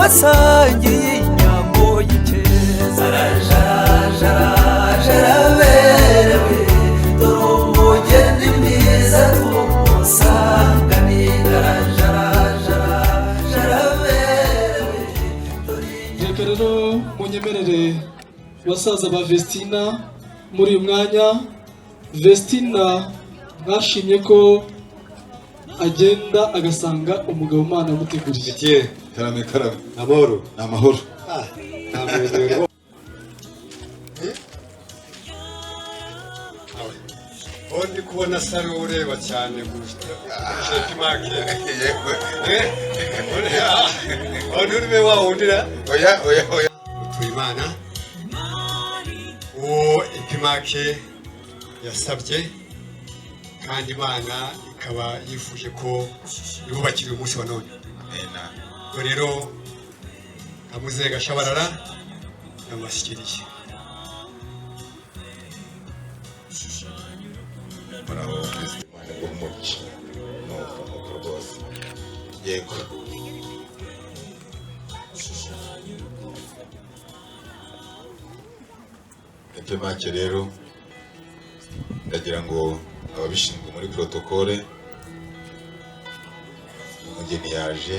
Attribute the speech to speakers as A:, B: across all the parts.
A: Twasangiye inyambo y'ikeza. Arajarajaraje, araberewe, dore umugeni mwiza tumusanganira. Arajarajaraje, araberewe.
B: Reka rero munyemerere, basaza ba Vestina, muri uyu mwanya Vestina mwashimye ko agenda agasanga umugabo Imana yamuteguriye.
C: Etienne.
D: Karame, karame.
C: Amahoro?
D: Ni amahoro.
C: Ah, ntamunezerewe rwose. Aho ndi kubona asa n'ureba cyane kurusha Epimake.
D: Yewe.
C: Aho nturibe wawundira.
D: Oya, oya, oya.
C: Imana uwo Epimake yasabye, kandi Imana ikaba yifuje ko yubakira uyu munsi wa none.
D: Amena.
C: Ubwo rero kamuze Gashabarara ndamushyikiriye.
D: Muraho perezida, Imana iguhe umugisha. Nuko nuko rwose, yego. Epimake rero, ndagira ngo ababishinzwe muri protokole, umugeni yaje,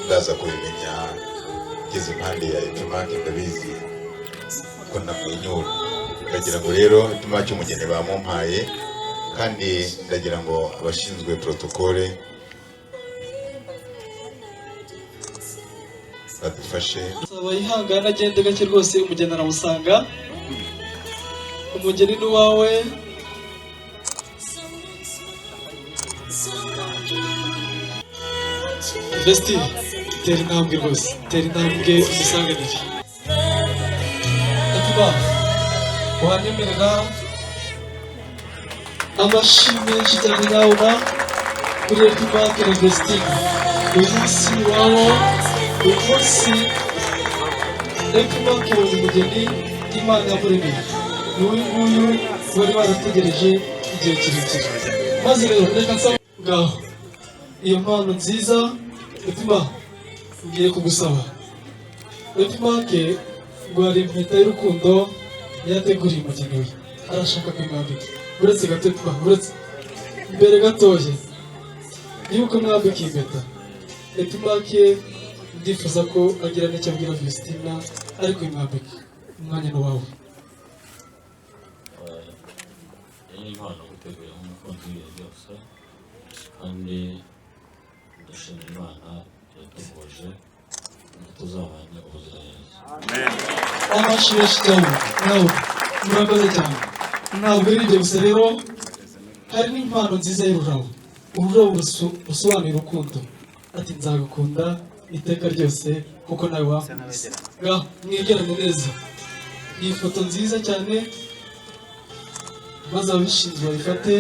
D: ndaza kubimenya ngeze impande ya Epimake, ndabizi ko namwenyura. Ndagira ngo rero Epimake, umugeni bamumpaye, kandi ndagira ngo abashinzwe protokole badufashe.
B: Saba yihangane, agende gake rwose, umugeni aramusanga. Umugeni ni uwawe. Vesti, tera intambwe rwose, tera intambwe umusanganire. Atiba, wanyemerera amashyi menshi cyane nyabuna kuri Epimake na Vestine. Uyu munsi wawo, uyu munsi Epimake abonye umugeni Imana yamuremeye, ni uyu nguyu bari barategereje igihe kirekire. Maze rero reka nsaba ngaho iyo mpano nziza. Epima, ngiye kugusaba, Epimake ngo hari impeta y'urukundo yateguriye umugeni we, arashaka kuyimwambika. Uretse gato Epima, uretse mbere gatoya yuko mwambika iyi mpeta, Epimake ndifuza ko agira n'icyo abwira Vestina ariko kuyimwambika. Umwanya ni uwawe.
E: Iyi ni impano gutegura nk'umukunzi w'ibihe byose, kandi ndashimira Imana yaduhuje ngo tuzabane ubuziraherezo.
B: Amashyi menshi cyane nawe, murakoze cyane. Ntabwo ari ibyo gusa rero, hari n'impano nziza y'ururabo, ururabo rusobanuye urukundo, ati: "Nzagukunda iteka ryose kuko nawe wankunze." Ngaho mwegerane neza, ni ifoto nziza cyane, maze ababishinzwe babifate.